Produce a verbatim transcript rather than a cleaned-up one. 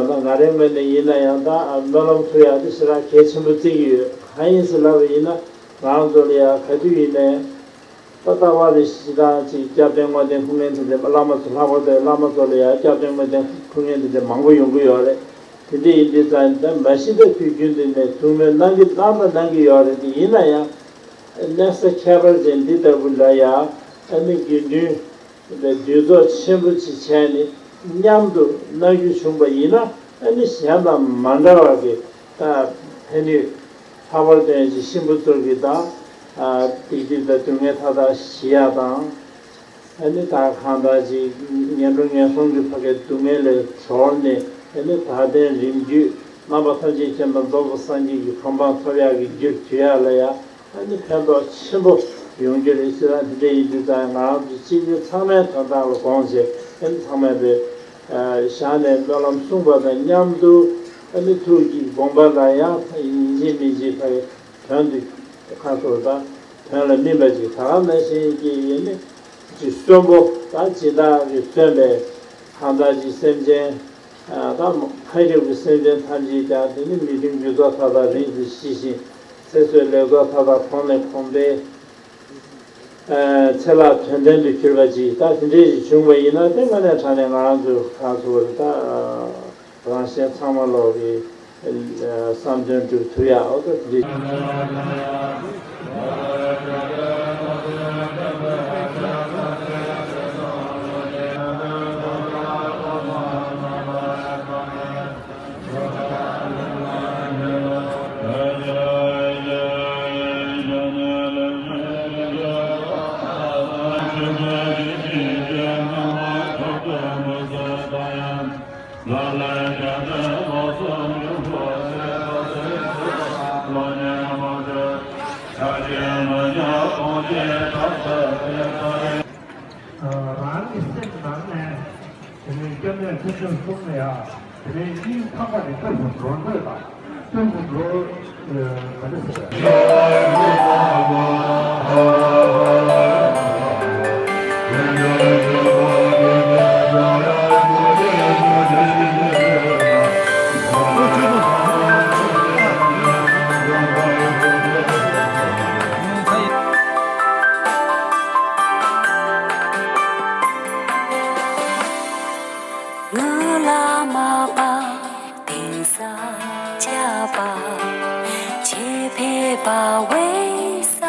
ད་ང་རའི་ངོས་ནས་ཡིན་ན་ཡང་ད་སྨོན་ལམ་ཚུགས་ཡག་དེ་ཞེ་དྲག་གལ་ཆེན་པོ་བརྩི་གི་ཡོད། གང་ཡིན་ཟེར་ལབ་པ་ཡིན་ན་ང་རང་ཚོ་ལ་ཡང་ག་དུས་ཡིན་ནའི་ད་ལྟ་བ་རེ་ཞིག་དང་ཅིག་སྐྱབས་རྟེན་བསྔོ་རྟེན་ཕུལ་མཁན་དེ་འདྲ་བླ་མ་ཚོ་ལྷག་པར་དུ་བླ་མ་ཚོ་ལ་ཡང་སྐྱབས་རྟེན་བསྔོ་རྟེན་ཕུལ་མཁན་དེ་འདྲ་མང་པོ་ཡོང་གི་ཡོད་རེད། དེ་འདྲ་ཡིན་དུས་ཙང་ད་མ་གཞི་ད་དུས་རྒྱུན་དུ་ནས་ཐུགས་སྨོན་གནང་གི་གནང་དང་གནང་གི་ཡོད་རེད། དེ་ཡིན་ན་ཡང་གནས་ས་ཁྱད་པར་ཅན་འདི་ལྟ་བུ་ལ་ཡང་ཨ་ནི་དགེ་འདུན། འདུས་ཚོགས་ཆེན་པོ་ཅིག་བྱས་ནས་མཉམ་དུ་གནང་རྒྱུ་བྱུང་པ་ཡིན་ན་ཨ་ནི་གཞན་དང་མ་འདྲ་བ་གི་ད་ཕན་ནུས་ལྷག་པར་དུ་ཡང་ཅིག་གཤིན་པོ་ཚོ་གི་ད་སྡིག་སྒྲིབ་དང་སྡུག་བསྔལ་མཐའ་དག་ཞི་ཡག་དང་། ཨ་ནི་ད་གང་ལྟར་ཅིག་ངན་འགྲོ་ངན་སོང་གི་ཕ་གའི་སྡུག་བསྔལ་ལས་གྲོལ་ནས་ཨ་ནི་དག་ལྡན་རིམ་བརྒྱུད་རྣམ་པ་ཐམས་ཅད་མཁྱེན་པ་རྫོགས་པའི་སངས་རྒྱས་ཀྱི་གོ་འཕང་ཐོབ་ཡག་གི་རྒྱུར་གྱུར་ཡག་ལ་ཡང་། ཨ་ནི་ཕན་ཐོགས་ཆེན་པོ་ཡོང་རྒྱུ་རེད་ཟེར་ན་འདི་འདྲ་ཡིན་དུས་ཙང་ང་རང་ཚོ་སྤྱི་བོད་ཚང་མའི་དོན་དག་ལ་དགོངས་བྱས་ཨ་ནི་ཚང་མས་པའི་བཞག་ནས་སྨོན་ལམ་གསུངས་པ་དང་མཉམ་དུ་ཨ་ནི་ཐུགས་ཀྱི་དགོངས་པ་ལ་ཡང་ཡིན་གཅིག་མིན་གཅིག་ཕ་གི་དོན་དུ་ཁ་ཐོར་དང་དོན་ལ་སྨིན་པ་ཅིག་ད་ག་ནང་བཞིན་གྱི་ཡིན་ནི་ཅིག་གསོན་པོ་དང་སྦྱིན་བདག་གིས་གསོན་པའི་གང་ལྟར་ཅིག་སེམས་ཅན། ད་མཁའ་ཁྱབ་ཀྱི་སེམས་ཅན་ཐམས་ཅད་ཀྱང་དེ་ནི་མི་མཐུན་རྒྱུ་ཚོགས་མཐའ་དག་རིང་དུ་ཞི་ཞིང་ཚེ་བསོད་ལེགས་ཚོགས་མཐའ་དག་གོང་ནས་གོང་འཕེལ། ཚེ་ལྷ་དོན་ལྡན་དུ་གྱུར་པ་ཅིག་ད་དེ་འདྲའི་ཞིག་བྱུང་བ་ཡིན་ན་དེ་དངོས་གནས་དྲང་གནས་ང་རང་ཚོའི་གང་ཟེར་དགོས་རེད། ད་རང་གཞན་ཚང་མ་ལོག་གི་བསམ་དོན་འགྲུབ་ཐུབ་ཡག་འོ་ད་དེ་འདྲའི། རང་གི་སེམས་ནང་ནས་དེ་ནས་སྐྱབས་གནས་ཐུགས་སེམས་གསུམ་ལ་ཡ། དེ་ནས་སྙིང་ཐག་པ་ནས་སྐྱབས་སུ་འགྲོ་དགོས་ལ། སྐྱབས་སུ་འགྲོ། ཨ་ནི་ཟེར། ངུ་ལ་མ་པ། དེང་སང་ཇག་པ་ཆེ་ཕེ་པ་ཝེ་སི།